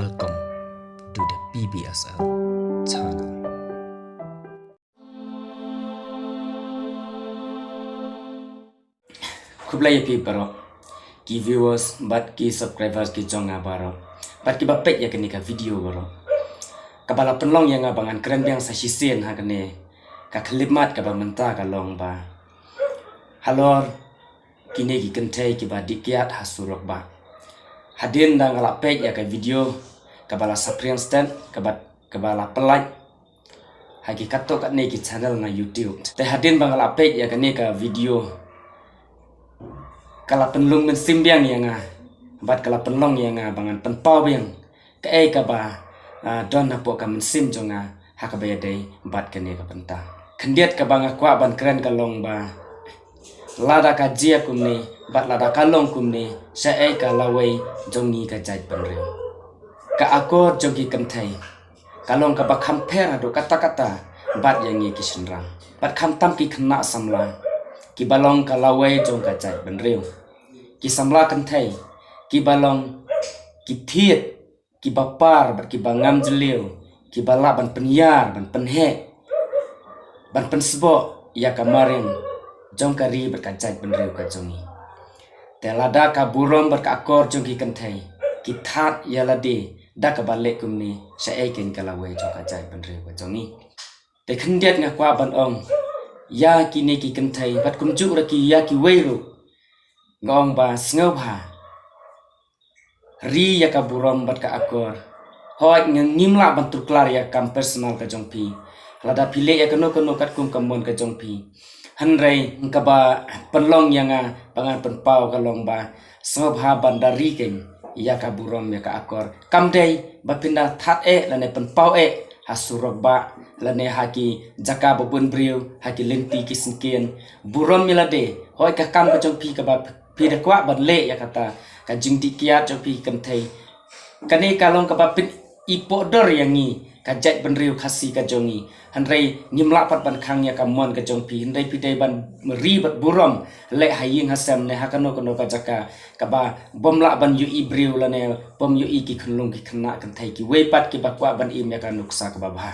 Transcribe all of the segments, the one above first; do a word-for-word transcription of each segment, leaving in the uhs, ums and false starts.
Welcome to the P B S L channel. Khublei ïa phi baroh ki viewers bad ki subscribers ki jong nga baroh bad kiba peit ïa kane ka video baroh. Kaba la pynlong ïa nga ba ngan kren biang sa shisien ha kane ka khyllipmat kaba mynta ka long ba halor kine ki kynthei kiba dih kiad ha surok bah. Hadien ba nga la peit ïa ka video kaba la saphriang stet kaba, kaba la pynlait ha ki katto katne ki channel na YouTube. Te hadien ba nga la peit ïa kane ka video ka la pynlong mynsiem biang ïa nga bad ka la pynlong ïa nga ba ngan pynpaw biang kaei kaba, ah, don hapoh ka mynsiem jong nga ha kaba ïadei bad kane ka bynta. Khyndiat kaba nga kwah ban kren ka long ba lada ka jia kumne bad lada ka long kumne, shaei ka lawei jong ngi ka jaitbynriew. Ka akor jong ki kynthei ka long kaba kham pher haduh katta katta bad ïa ngi ki shynrang bad khamtam ki khynnah samla kiba long ka lawei jong ka jaitbynriew. Ki samla kynthei kiba long ki thied, kiba par bad kiba ngam jylliew, kiba lah ban pynïar, ban pynheh, ban pynsboh ïa ka mariang jong ka ri bad ka jaitbynriew ka jong ngi. Te lada ka burom bad ka akor jong ki kynthei ki thad ïa lade da kaba leh kumne, shaei kein ka lawei jong ka jaitbynriew ka jong ngi. Te khyndiat nga kwah ban ong ïa kine ki kynthei bad kumjuh ruh ki ïa kiwei ruh, nga ong ba sngewbha ri ïa ka burom bad ka akor. Hooid, ngim lah ban tuklar ïa ka kam personal ka jong phi. Lada phi leh ïa kano kano katkum ka mon ka jong phi. Hynrei kaba pynlong ïa nga ba ngan pynpaw ka long ba sngewbha ban da ri kein ïa ka burom ïa ka akor. Kam dei ba phin da thad eh lane pynpaw eh ha surok bah lane ha ki jaka ba bun briew, ha ki lynti ki syngkien. Burom ïa lade, hooid ka kam ka jong phi kaba phi da kwah ban leh ïa kata ka jingdih kiad jong phi ki kynthei. Kane ka long kaba pyn-i pohdor ïa ngi ka jaitbynriew Khasi ka jong ngi. Hynrei ngim lah pat ban khang ïa ka mon ka jong phi, hynrei phi dei ban ri bad burom leh ha ïing ha sem ne ha kano kano ka jaka kaba bym lah ban ïohi briew lane bym ïohi ki khunlung ki khynnah kynthei kiwei pat kiba kwah ban im ïa ka nuksa kaba bha.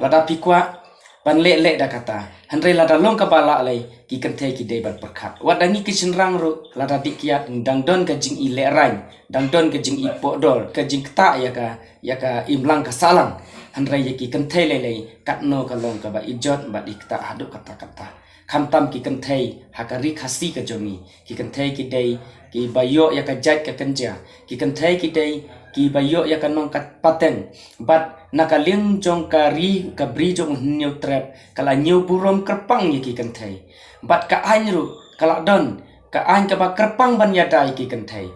Lada phi kwah ban leh, leh da kata. Hynrei lada long kaba lah lei, ki kynthei ki dei ban pyrkhat. Wat da ngi ki shynrang ruh, lada dih kiad dang don ka jingïalehrain, dang don ka jingïapohdor, ka jingktah ïa ka, ïa ka imlang ka sahlang. Hynrei ïa ki kynthei lei lei katno ka long kaba ijot bad i ktah haduh katta katta. Khamtam ki kynthei ha ka ri Khasi ka jong ngi. Ki kynthei ki dei kiba ïoh ïa ka jait ka kynja. Ki kynthei ki dei kiba ïoh ïa ka nongpateng. Bad na ka liang jong ka ri, ka Bri jong u Hynñiewtrep ka la ñiew burom kyrpang ïa ki kynthei. Bad ka aiñ ruh ka la don, ka aiñ kaba kyrpang ban ïada ïa ki kynthei.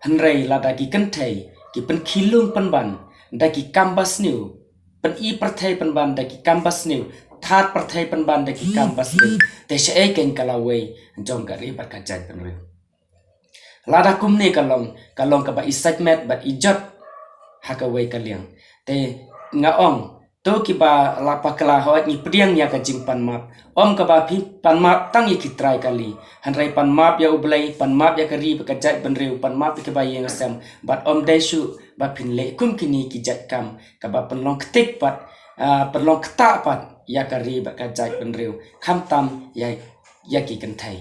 Hynrei lada ki kynthei ki pynkhih lung pynban da ki kam basniew, pyn-i pyrthei pynban da ki kam basniew, thad pyrthei pynban da ki kam basniew, te shaei kein ka lawei jong ka ri bad ka jaitbynriew. Lada kumne ka long, ka long kaba i sait met bad ijot ha kawei ka liang. Te nga ong, to kiba la bakla, hooid ngi pdiang ïa ka jingpanmap. Ym kaba phi panmap tang ïa ki trai kali, hynrei panmap ïa U Blei, panmap ïa ka ri bad ka jaitbynriew, panmap ïa kiba ïeng ïasem. Bad ym dei shuh ba phin leh kum kine ki jait kam kaba pynlong ktik pat, ah, pynlong ktah pat ïa ka ri bad ka jaitbynriew. Khamtam ïa, ïa ki kynthei.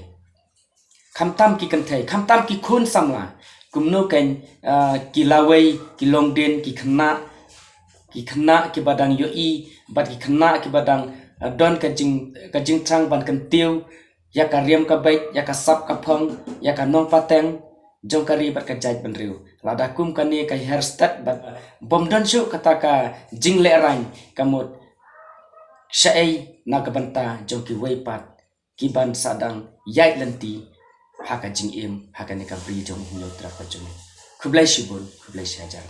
Khamtam ki kynthei, khamtam ki khun samla. Kumno kein, ah, ki lawei, ki longdien, ki khynnah, ki khynnah kiba dang ïohi bad ki khynnah kiba dang, ah, don ka jing, ka jingthrang ban kyntiew ïa ka riam ka beit, ïa ka sap ka phong, ïa ka nongpateng jong ka ri bad ka jaitbynriew. Lada kum kane ka her stet bad bym don shuh kata ka jinglehrain, ka mut shaei na ka bynta jong kiwei pat kiban sa dang ïaid lynti ha ka jingim ha kane ka Bri jong u Hynñiewtrep ka jong ngi. Khublei shibun, khublei shihajar.